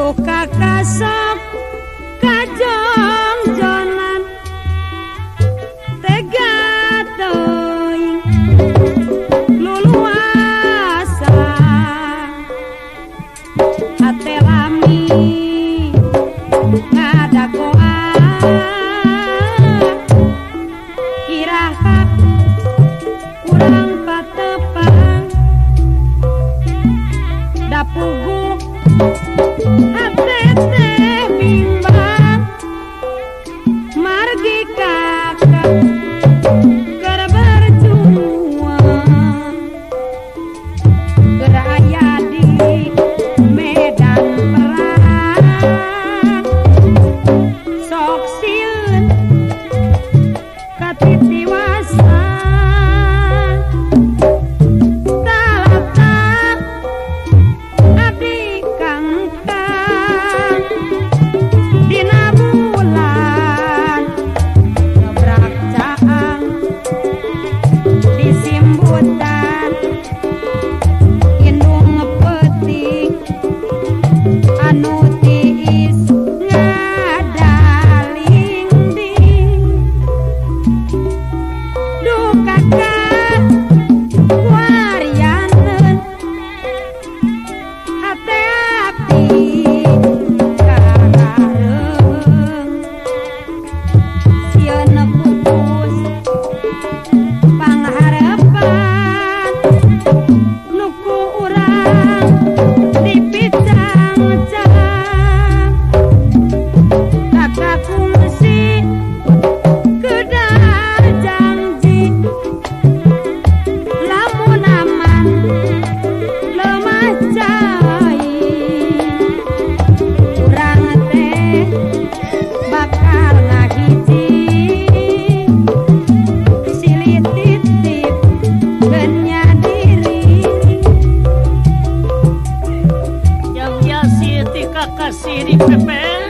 Duka kasok kajongjonan tega teuing luluasa hate lami ngadagoan iraha kurang patepang dapugu hate teh bimbang margi kakak keur berjuang keur aya di medan perang sok sieun katitiwasan talata abdi kangkang dina bulan gebrak caang disimbutan indung peuting anu tiis ngadalingding duka ka kuarianeun hate abdi karareung sieun putus pangharepan nu ku urang dipicang-cang kakak kungsi kedah janji lamun aman lemah cai urang teh bakal ngahiji silih titip genya diri Yang yasi ti kakasih di PPS.